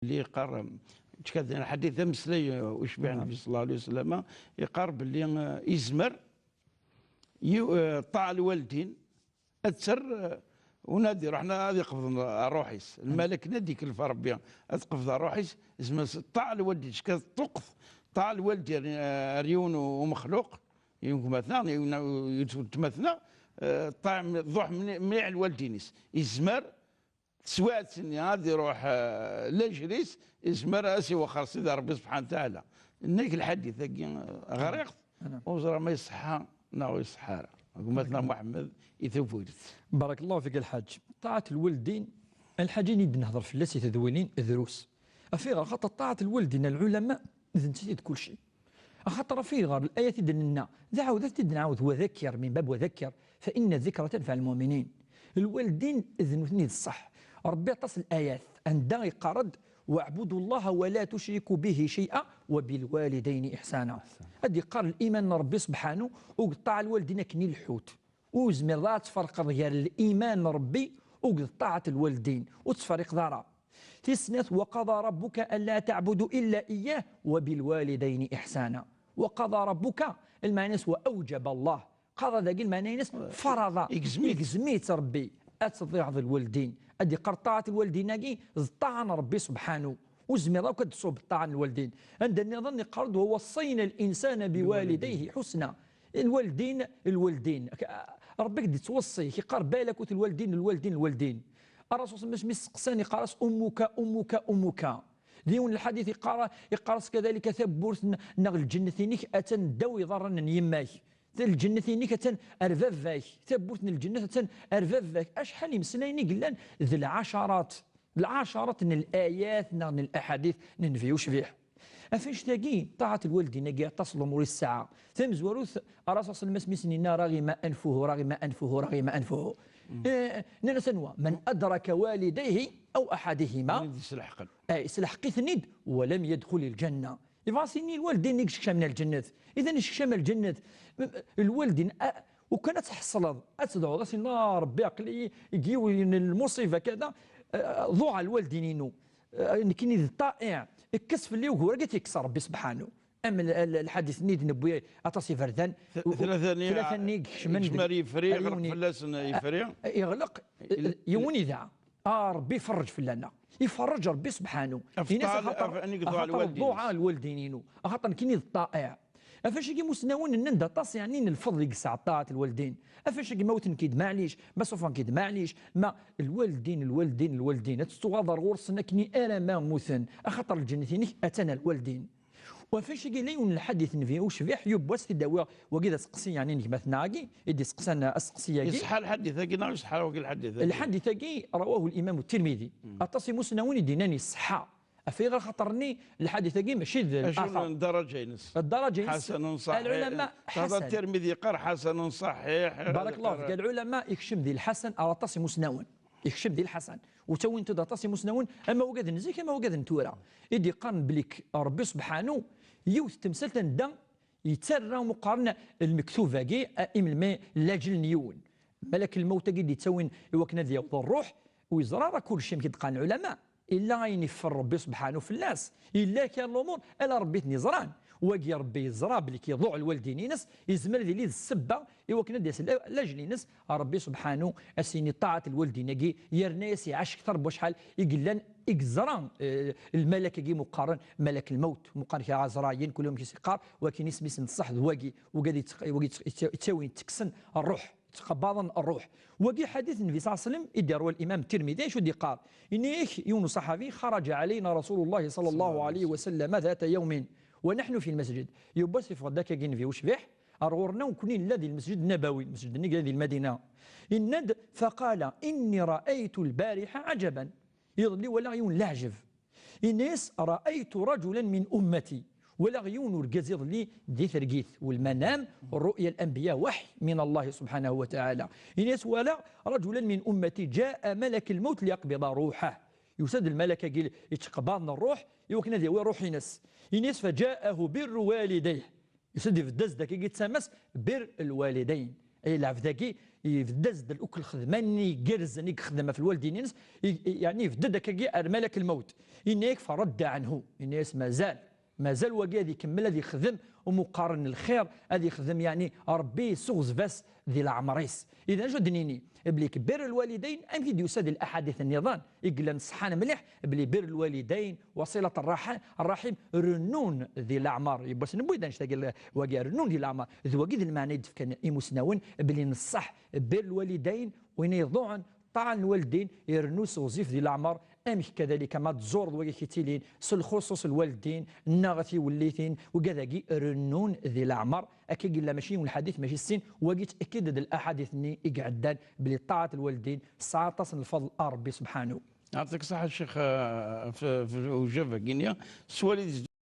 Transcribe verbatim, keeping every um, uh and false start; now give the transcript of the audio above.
اللي يقار، كذا حديث مثلي وشبيع النبي صلى الله عليه وسلم، يقار باللي، آه، يزمر يو-، آه، طاعة الوالدين أتسر، آه، ونادي رحنا هذه قبض روحيس. الملك نادي كلف ربي أتقبض روحيس، اسمه طاعة الوالدين، شكا طقث طاعة الوالدين، آه، ريون ومخلوق، يمكن مثلا، يتمثنا، آه، طاعة ضوح من-، مليح الوالدينيس. يزمر تسوات سني غادي يروح، آه، لجليس، يزمر اسي وخر سيدي ربي سبحانه وتعالى. انك الحديث هاكي، آه، غريق، نعم. وزرا ما يصحى، نا يصحى. قمتنا محمد يتفوت. بارك الله فيك الحاج. طاعة الوالدين، الحاجة اللي نهضر في اللاسي تدوينين دروس. أفيغ خاطر طاعة الوالدين العلماء، إذا نسيت كل شيء. أخاطر في غير الآية تدننا، دعوة تدنعوذ وذكر من باب وذكر، فإن الذكرى تنفع المؤمنين. الوالدين إذن وثني الصح. ربي عطاس الآيات، عندها يقارد: "واعبدوا الله ولا تشركوا به شيئا وبالوالدين إحسانا". هذه قال الإيمان ربي سبحانه، وقطع الوالدين كني الحوت. وزمير لا تفرق غير الإيمان ربي وقطاعة الوالدين وتفريق ضرر. تسنث: "وقضى ربك ألا تعبدوا إلا إياه وبالوالدين إحسانا". وقضى ربك، المعنى هو أوجب الله. قضى ذاك المعنى ينس فرض. إكزميت. إكزميت ربي. أتضيع الوالدين. أدي قرطاعة الوالدين ناقي زطاعا ربي سبحانه. وزمير كد صوب طاعا الوالدين. عند النظام قرد: "ووصينا الإنسان بوالديه حسنا". الوالدين، الوالدين. ك-، ربي قد توصي، كي قال بالك وت الوالدين، الوالدين، الوالدين. الرسول صلى الله عليه وسلم مش مسقسان يقرأ: "أمك، أمك، أمك". ديون الحديث يقرأ، يقرأ كذلك: "ثبورت ن-، نغ الجنة نيك أتن داوي ضرن يماك". الجنة نيك أتن أرباباك. ثبورت الجنة أتن أرباباك. أشحال يمسلاين يقلان ذي العشرات، العشرات من الآيات نغ الأحاديث ننفي وشبيح. افاش تاقي طاعة الوالدين ناقي تصل أمور الساعة. ثم زواروث الرسول صلى الله عليه وسلم سميسنينا: "رغم أنفه، رغم أنفه، رغم أنفه". إيه، نانا سنوا: "من أدرك والديه أو أحدهما". من يدس الحقل. اي سلحقي ثنيد: "ولم يدخل الجنة". يفاسيني الوالدين يكشكشا من الجنة. إذا يكشكشا من الجنة، الوالدين، أ-، وكان تحصل، أتدعو راسي: "لا ربي عقلي يجيو المصيبة كذا". أ، ضوع الوالدين ينو. أ، نكني الطائع، اكس في اللي وهو رقت يكسر ربي سبحانه. أما ال-، ال-، الحديث نيد نبوي أتصي فردان. ث-، ثلاثة ني-، ثلاثة ني يكشمن يجمر يفري، غرق فلاسن يفري. يغلق، ال-، يوني ذا. آه، ربي يفرج فلانا. يفرج ربي سبحانه. أفطال، ينسى خاطر، أف-، أني قطع خاطر الوالدين. الدعاء الوالدين ينو. خاطر كني الطائع. افاش يجي مسناون ان ندى طاس، يعني، الفضل يقسع طاعة الوالدين. افاش يجي موت نكيد، معليش، ما سوف نكيد، معليش، ما الوالدين، الوالدين، الوالدين. تستغاضر غرسنا كني انا ما موتن. اخاطر الجنتينك اتانا الوالدين. وفاش يجي ليون الحديث نبي وشبيح يبوس في الدواء وكذا سقسي، يعني، نجمتنا كي يدي سقسان اسقسي كي. يصح الحديث كي، نعم، يصح وكي الحديث كي. الحديث كي رواه الامام الترمذي. اتصي مسناون يديناني الصحة. افيغ خاطرني الحديث كي ماشي ذ-، الاثر. الدرجة ينس. الدرجة ينس. حسن صحيح. العلماء هذا حسن. الترمذي قال حسن صحيح. بارك الله فيك. العلماء يكشم ذي الحسن على طاس مسناون. يكشم ذي الحسن. وتوين تدا طاس مسناون، اما وقد نزيك، اما وقد نتورا. يدي قرن بليك ربي سبحانه يوث تمثال تندى يتسرى مقارنة المكتوبة كي ائم الماء لاجل نيون. ملك الموت كي يتساوين يوكنا ذي يوض الروح ويزرى راه كل شيء كي تقال العلماء. إلا غين يفر ربي سبحانه في الناس، إلا كان الأمور ألا ربي تنزران. واقي ربي يزرى بلي كيضوع الوالدين ينس، يزمر ذي لي السبة، إوا كنا ديس ال-، لاجل ينس، ربي سبحانه أسيني طاعة الوالدين كي يرنا يسي عاش أكثر بوشحال يقلان إكزران، آه، الملك كي مقارن ملك الموت، مقارن كي عزرايين كلهم كي سيقار، ولكن اسمي سن الصح ذواقي، وقاعد يتق-، وقاعد يتق-، يتساوي يتكسن الروح. تقبضن الروح. وقي حديث النبي صلى الله عليه وسلم، إذا روى الإمام الترمذي، شو دي قال؟ إنيك يون صحابي: "خرج علينا رسول الله صلى الله عليه وسلم ذات يوم ونحن في المسجد". يبص في غداك النبي وشبيح، أرغورنا وكني الذي المسجد النبوي، المسجد النبوي الذي المدينة. إند فقال: "إني رأيت البارحة عجبا". يظل لي ولا يون العجب. إنيس: "رأيت رجلا من أمتي". ولا غيون ورقاز يظلي دي ثرقيث والمنام، رؤيا الأنبياء وحي من الله سبحانه وتعالى. إنيس: "ولا رجلا من أمتي جاء ملك الموت ليقبض روحه". يسد الملك قيل يتقبض الروح، يوكنا ذي وين روح ينس. إنيس: "فجاءه بر والديه". يسد في الدز داكي قيت سامس بر الوالدين. أي العبد داكي Yebda-as-d akk lxedma-nni igerrzen i yexdem ɣef lwaldin-ines, i- i- yeɛni yebda-d akkagi ar malak lmawt. Yenna-yak: "Faradda anhu", yenna-yas: "Mazal, mazal wagi ad ikemmel ad yexdem umuqaren n lxir, ad yexdem, yeɛni, Ṛebbi yessuɣzef-as di leɛmer-is." Idan, acu ad d-nini? Belli k-, birr lwalidayn, amek i d-yusa di laḥadit nniḍen i yellan ṣeḥḥan mliḥ, belli birr lwalidayn, wasilat rraḥ-, rraḥim, rennun di leɛmer. Yiwwas n wid annect-agi l-, wagi rennun di leɛmer. D wagi d lmeɛna i d-fkan imusnawen, belli nṣeḥ birr lwalidayn, win iḍuɛen ṭṭaɛa n lwaldin, irennu s ɣezzif di leɛmer. Amek kadalika ma tẓureḍ wagi k-ittilin, s lxuṣuṣ lwaldin, neɣ tiwellitin, wigad-agi rennun di leɛmer. Akka i yella, mačči yiwen lḥadit, mačči sin, wagi tt'akkid-d laḥadit-nni i iɛeddan, belli ṭṭaɛat lwaldin tesɛa aṭas n lfeḍl ar Ṛebbi subḥanahu. Yeɛṭik ṣṣeḥḥa, Ccix, eh, f-, f-, ujab-agi-nni. S wali